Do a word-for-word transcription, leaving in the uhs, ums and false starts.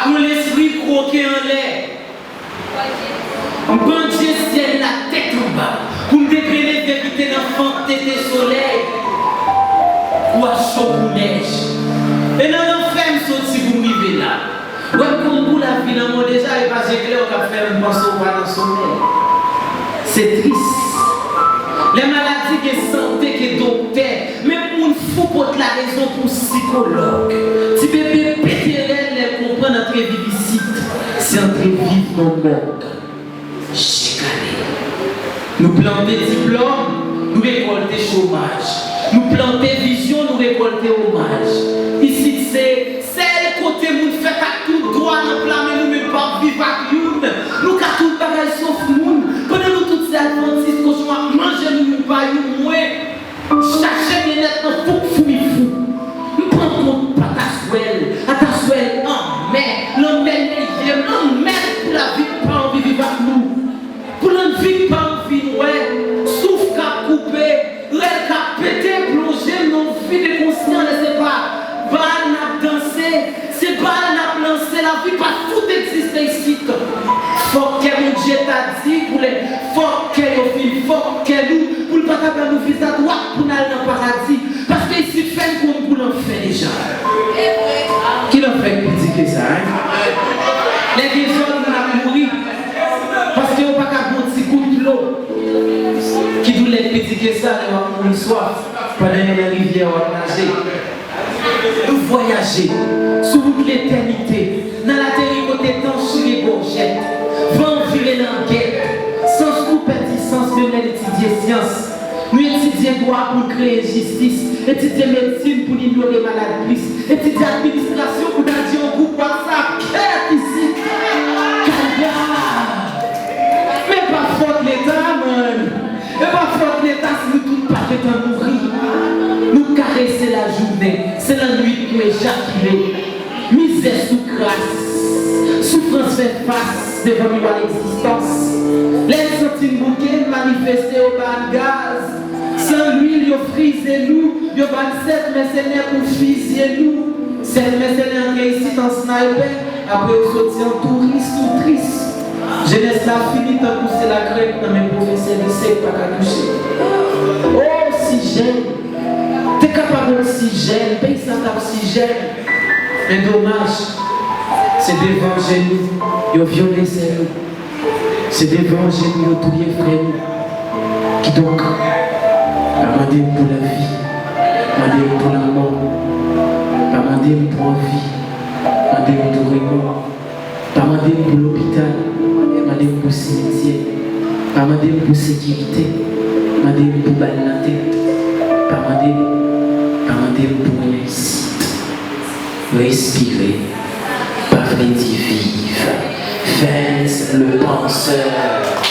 Yon lespri kwoke anlè. M pandye syèl la tèt anba pou m te trennen vye ki te nan fant tete solèy pou ap cho kou nèj. E nan lanfè m soti pou m rive la. Wè m konn kou lavi nan mwen deja, e pa je klè w k ap fè m panse w pa nan somèy. Se tris. Lè maladi gen sante, gen doktè, menm moun fou pot larezon pou sikològ. Ti bebe pete rèl lè l konprann antre viv isit se antre viv nan mòg. Chik ane. Nou plante diplòm, nou rekòlte chomaj. Nou plante vizyon, nou rekòlte omaj. Isit se sèl kote moun fèt ak tout dwa nan pla, men nou menm p ap viv ak youn. Nou ka tout bagay sof moun. Pandan nou tout se advantis, kochon ap manje nou youn pa youn, mwen chache byennèt nan fouk foumi fouk. M pran kont pataswèl, ataswèl anmè, lanmè neye m, lanmè pou lavi k pa anvi viv ak nou. Pou lanvi k pa anvi n wè, souf k ap koupe, rèl k ap pete, plonje m nan yon vid enkonsyan, lè se pa bal n ap danse, se bal n ap lanse, lavi pa t fout egziste isit. Fòk kè Bondye ta di pou lè, fòk kè yo fin, fòk kè nou, pou l pa ta ban nou viza dwat pou n al nan paradi. Paske isit fè n konn kou lanfè deja. Ki lanfè k pi di ke sa, en? Lè gen zòn moun ap mouri, paske yo pa ka bwè yon ti gout dlo. Ki doulè k pi di ke sa lè w ap mouri swaf, pandan yo nan rivyè w ap naje? Nou vwayaje sou wout letènite, n al ateri kote tan chire gòjèt, van an vire langèt, sans nou pèdi sans menm lè n etidye syans. Nou etidye dwa pou n kreye jistis, etidye medsin pou n inyore malad plis, etidye administrasyon pou n al di yon gwoup WhatsApp, kèt isit! Kalba! Men pa fòt Leta, man! E pa fòt Leta si nou tout pa gentan mouri. Nou karese lajounen, se lannwit nou ejakile. Mizè sou kras, soufrans fè fas devan miwa legzistans. Lè n santi n bouke, n manifeste, yo ba n gaz. San lwil, yo frize nou, yo ba n sèt mèsenè pou fizye nou. Sèt mèsenè antre isit an snaypè, apre yo soti an touris ou tris. Jenès la fini tankou se lakrèk nan men pwofesè lise k pa ka touche. O, si jèn, te kapab oksijèn, peyi sa t ap si jèn. Men domaj, se devan je nou yo vyole sè nou. Se devan je nou yo touye frè nou. Kidonk, pa mande m pou lavi, mande m pou lanmò. Pa mande m pou anvi, mande m pou remò. Pa mande m pou lopital, mande m pou simityè. Pa mande m pou sekirite, mande m pou bal nan tèt. Pa mande m, pa mande m pou renmen isit. Respire, pa vle di viv. Vance le penseur.